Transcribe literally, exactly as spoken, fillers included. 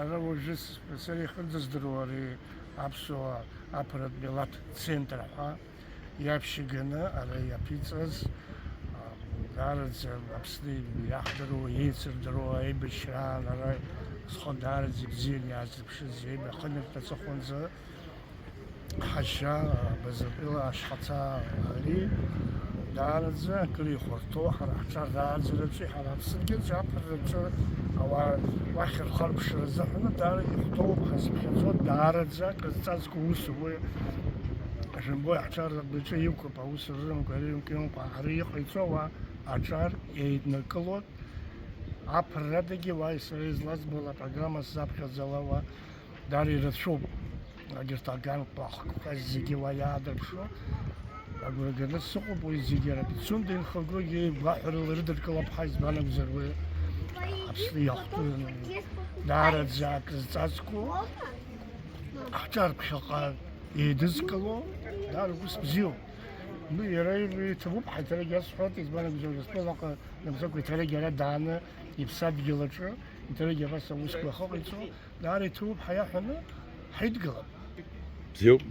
Ара уажәы сара ихырдыздыруа ари аԥсуа аԥырратә милаҭ центр ҳәа иаԥшьганы ара иаԥиҵаз, даараӡа Аԥсны иахдыруа, еицырдыруа аибашьраан ара зхы даараӡа ибзианы иаазырԥшыз, еибахынҩрҭа аҵыхәанӡа ҳашьа, Базатәыла ашьхацаа ари даараӡа акыр ихәарҭоу, ҳара ҳҿар даараӡа рацәеи ҳара Аԥсынгьы аԥырраҿы ауаа уахь рхарԥшра азыҳәан даара ихәҭоуп ҳазыԥхьаӡо, даараӡа акыр зҵазкуа усуп уи. Жәымбои ҳҿар рыгәаҿы иқәуп аус рымгәа, рымкьымкәа ҳара иҟаиҵо ауаа аҿар еиднакылоит. Аԥыррадагьы уа сара излазбо апрограмма сзаԥхьаӡалауа даара ирацәоуп. Егьырҭ аганқәа ахкқәа зегьы уа иаадырԥшуа агәра ганы сыҟоуп, уи зегьы арапицион инхагогьы гәаҳәарыла ирыдыркылап ҳәа, избан акәзар, уи Аԥсны иахәҭоу даараӡа акы зҵазкуа, ҳҿар ԥхьаҟа еидызкыло, даара ус бзиоуп. Ну, иара иҭабуп, ҳаиҭарагьы асҳәоит, избан акәзар, Урыстәылаҟа Намзакәа иҭарагь ара дааны иԥсадгьыл аҿы, иҭарагь абас аусқәа ахыҟаиҵо, даара иҭабуп ҳәа иаҳәаны ҳаидгылап. Бзиоуп.